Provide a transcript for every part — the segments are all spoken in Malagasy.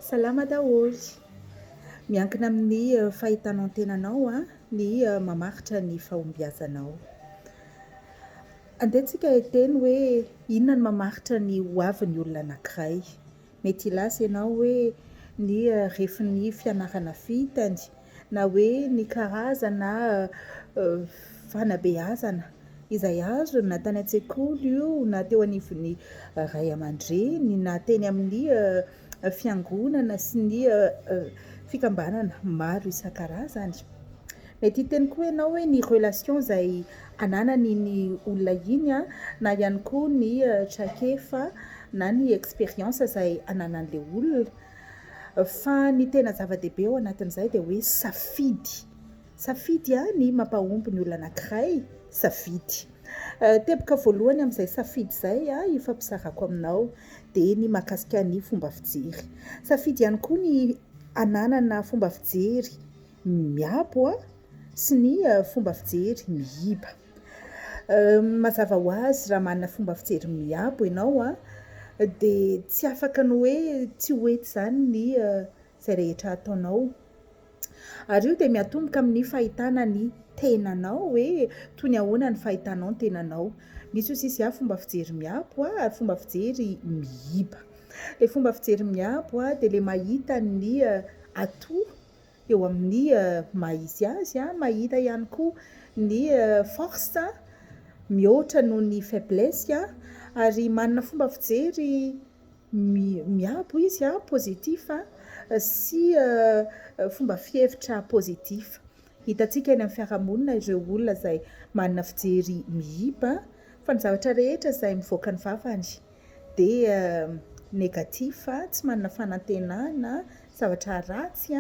Salama daholo. Miankina amin'ny fahitanao ny tenanao ny mamaritra ny fahombiazanao. Andeha tsika hiteny hoe inona no mamaritra ny hoavin'ny olona anankiray. Mety hilaza ianao hoe ny refin'ny fianarana vitany na hoe ny karazana fanabeazana izay azony na tany an-tsekoly io na teo anivon'ny ray aman-dreny na teny amin'ny fiangonana sy ny fikambanana maro isan-karazany. Mety hiteny koa ianao hoe ny relation izay ananan'iny olona iny na ihany koa ny traikefa na ny expérience izay ananan'ilay olona. Fa ny tena zava-dehibe ao anatin'izay dia hoe safidy. Safidy ny mampahomby ny olona anankiray, safidy. Teboka voalohany amin'izay safidy izay ifampizarako aminao dia ny mahakasika ny fomba fijery. Safidy ihany koa ny hananana fomba fijery miabo sy ny fomba fijery miiba. Mazava ho azy raha manana fomba fijery miabo ianao dia tsy afaka ny hoe tsy ho hety izany ny izay rehetra ataonao. Ary io dia miatomboka amin'ny fahitana ny tenanao hoe toy ny ahoana ny fahitanao ny tenanao. Misy hoy sisa fomba fijery miabo ary fomba fijery miiba. Ilay fomba fijery miabo dia ilay mahita ny atout eo amin'ny maha izy azy, mahita ihany koa ny force mihoatra noho ny faiblesse ary manana fomba fijery miabo izy, positif sy fomba fihevitra positif. Hitantsika eny amin'ny fiarahamonina ireo olona izay manana fijery miiba fa ny zavatra rehetra izay mivoaka ny vavany dia négatif, tsy manana fanantenana, zavatra ratsy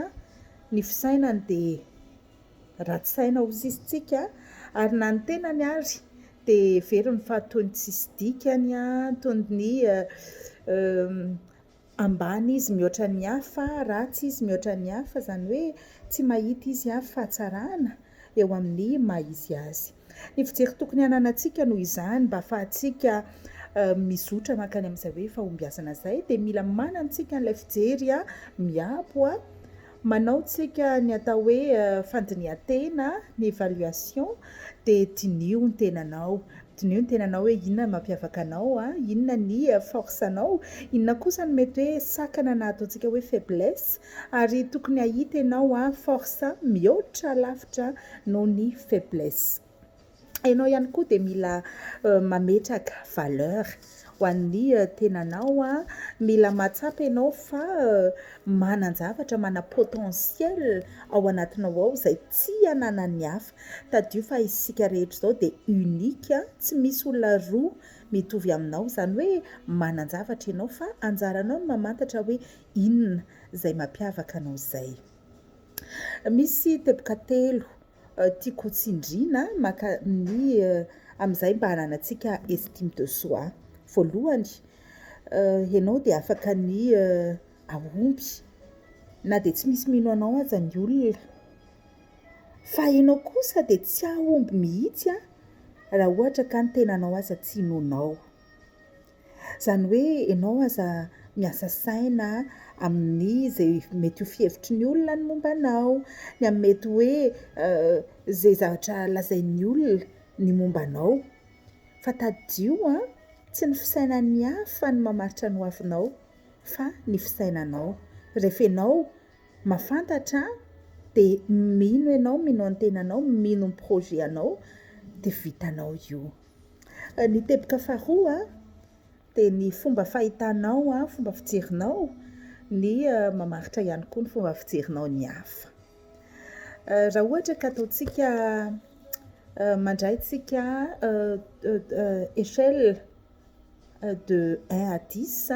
ny fisainany dia ratsy saina hoy isika ary na ny tenany ary dia heveriny fa toy ny tsisy dikany, toy ny ambany izy mihoatra ny hafa, ratsy izy mihoatra ny hafa, izany hoe tsy mahita izy fahatsarana eo amin'ny maha izy azy. Ny fijery tokony hananantsika noho izany mba ahafahantsika mizotra mankany amin'izay hoe fahombiazana izay dia mila manantsika an'ilay fijery miabo, manao tsika ny atao hoe fandinihan-tena, ny évaluation, dia diniho ny tenanao, diniho ny tenanao hoe inona no mampiavaka anao, inona ny force anao, inona kosa no mety hoe sakana na ataontsika hoe faiblesse, ary tokony hahita ianao force mihoatra lavitra noho ny faiblesse. Ianao ihany koa dia mila mametraka valeur ho an'ny tenanao, mila mahatsapa ianao fa manan-javatra, mana potentiel ao anatinao ao izay tsy ananan'ny hafa. Tadidio fa isika rehetra izao dia unique, tsy misy olona roa mitovy aminao, izany hoe manan-javatra ianao fa anjaranao ny mamantatra hoe inona izay mampiavaka anao izay. Misy teboka telo tiako ho tsindriana maka ny amin'izay mba hananantsika estime de soi. Voalohany, ianao dia afaka ny hahomby na dia tsy misy mino anao aza ny olona. Fa ianao kosa dia tsy hahomby mihitsy raha ohatra ka ny tenanao aza tsy inoanao. Izany hoe ianao aza miasa saina amin'ny izay mety ho fihevitry ny olona ny momba anao, ny amin'ny mety hoe izay zavatra lazain'ny olona ny momba anao. Fa tadidio an, tsy ny fisainan'ny hafa no mamaritra ny hoavinao fa ny fisainanao. Rehefa ianao mahafantatra dia mino ianao, mino an'ny tenanao, mino ny projet anao dia vitanao io. Ny teboka faharoa dia ny fomba fahitanao, fomba fijerinao ny mamaritra ihany koa ny fomba fijerinao ny hafa. Raha ohatra ka ataontsika mandray tsika échelle de un à dix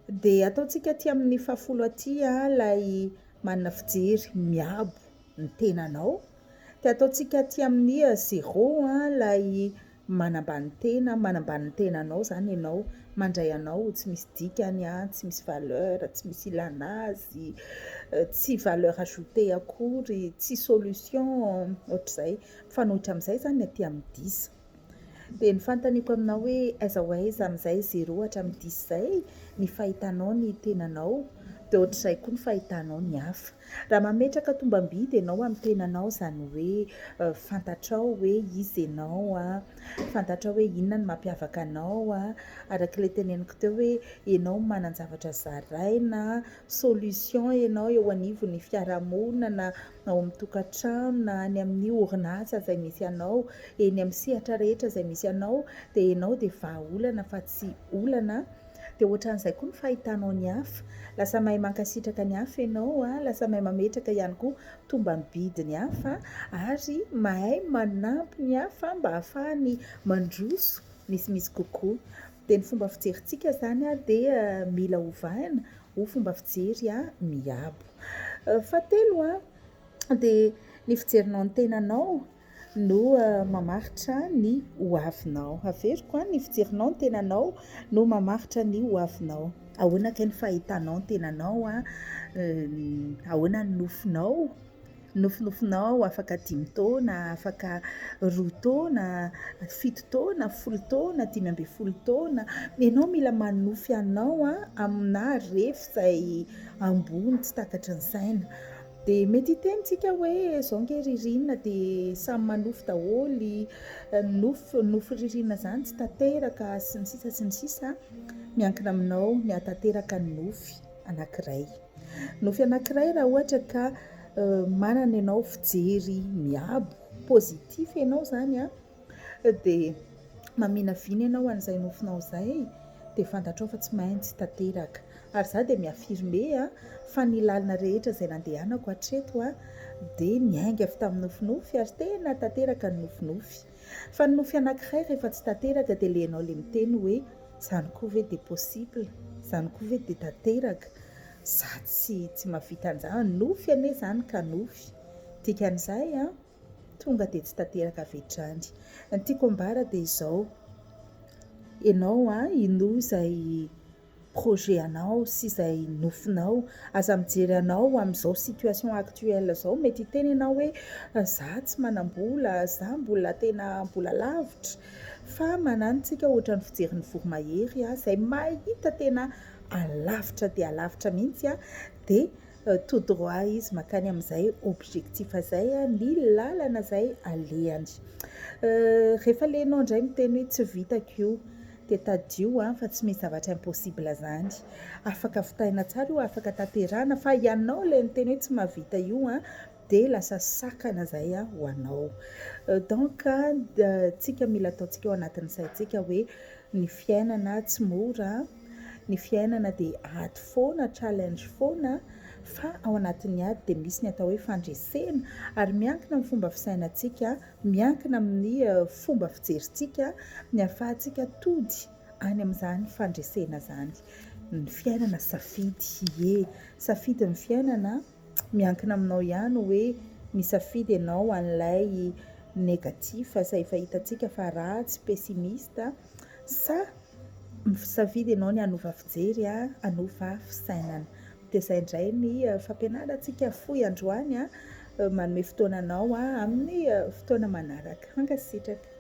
dia ataontsika aty amin'ny fahafolo aty ilay manana fijery miabo ny tenanao. Dia ataontsika aty amin'ny zéro ilay manambany tena, manambany ny tenanao izany ianao, mandray anao ho tsy misy dikany, tsy misy valeur, tsy misy ilana azy, tsy valeur ajoutée akory, tsy solution, ohatr'izay. Mifanohitra amin'izay izany ny aty amin'ny dix. Dia ny fanontaniako aminao hoe aiza ho aiza amin'izay zéro hatramin'ny dix izay ny fahitanao ny tenanao? Dia ohatr'izay koa ny fahitanao ny hafa. Raha mametraka tombam-bidy ianao amin'ny tenanao, izany hoe fantatrao hoe iza ianao, fantatrao hoe inona no mampiavaka anao, araka ilay teneniko teo hoe ianao manan-javatra zaraina, solution ianao eo anivon'ny fiarahamonina na ao amin'ny tokantrano na any amin'ny orinasa izay misy anao, eny amin'ny sehatra rehetra izay misy anao dia ianao dia vahaolana fa tsy olana. Dia ohatran'izay koa ny fahitanao ny hafa, lasa mahay mankasitraka ny hafa ianao, lasa mahay mametraka ihany koa tombam-bidy ny hafa ary mahay manampy ny hafa mba hahafahany mandroso misimisy kokoa. Dia ny fomba fijerintsika izany dia mila ovaina ho fomba fijery miabo. Fahatelo dia ny fijerinao ny tenanao no mamaritra ny ho avinao. Averiko, ny fijerinao ny tenanao no mamaritra ny ho avinao. Ahoana kay ny fahitanao ny tenanao? Ahoana ny nofinao? Nofinofinao afaka dimy taona, afaka roa taona, fito taona, folo taona, 15 taona. Ianao mila manofy anao amina refy izay ambony tsy takatry ny saina. Dia mety hiteny tsika hoe izao ange ririnina dia samy manofy daholo, nofy, nofy ririnina izany tsy tanteraka sy ny sisa sy ny sisa. Miankina aminao ny hahatanteraka ny nofy anankiray. Nofy anankiray raha ohatra ka manana ianao fijery miabo, positif ianao izany an, dia maminavina ianao an'izay nofinao izay dia fantatrao fa tsy maintsy tanteraka. Ary izaho dia mi-affirmer fa ny lalana rehetra izay nandehanako hatreto dia niainga avy tamin'ny nofinofy ary tena tanteraka ny nofinofy. Fa ny nofy anankiray rehefa tsy tanteraka dia ilay ianao ilay miteny hoe izany koa ve dia possible? Izany koa ve dia tanteraka? Za tsy tsy mahavita an'izany, nofy anie izany ka nofy. Dikan'izay an, tonga dia tsy tanteraka avy hatrany. Ny tiako ambara dia izao, ianao an, inoa izay projet anao sy izay nofinao. Aza mijery anao amin'izao situation actuelle izao, mety hiteny ianao hoe za tsy manam-bola, za mbola tena mbola lavitra. Fa manano tsika ohatran'ny fijerin'ny voromahery izay mahita tena alavitra dia alavitra mihitsy dia tout droit izy mankany amin'izay objectif izay ny lalana izay alehany. Rehefa le ianao indray miteny hoe tsy vitako io dia tadidio fa tsy misy zavatra impossible izany. Afaka vitaina tsara io, afaka tanterahana fa ianao ilay niteny hoe tsy mahavita io dia lasa sakana izay ho anao. Donc tsika mila ataontsika ao anatin'ny saintsika hoe ny fiainana tsy mora, ny fiainana dia ady foana, challenge foana, fa ao anatin'ny ady dia misy ny atao hoe fandresena ary miankina amin'ny fomba fisainantsika, miankina amin'ny fomba fijerintsika ny ahafahantsika tody any amin'izany fandresena izany. Ny fiainana safidy, ie, safidy ny fiainana, miankina aminao ihany hoe misafidy ianao an'ilay négatif izay efa hitantsika fa ratsy, pessimiste, sa misafidy ianao ny hanova fijery, hanova fisainana. Dia izay indray ny fampianarantsika fohy androany, manome fotoana anao amin'ny fotoana manaraka. Mankasitraka.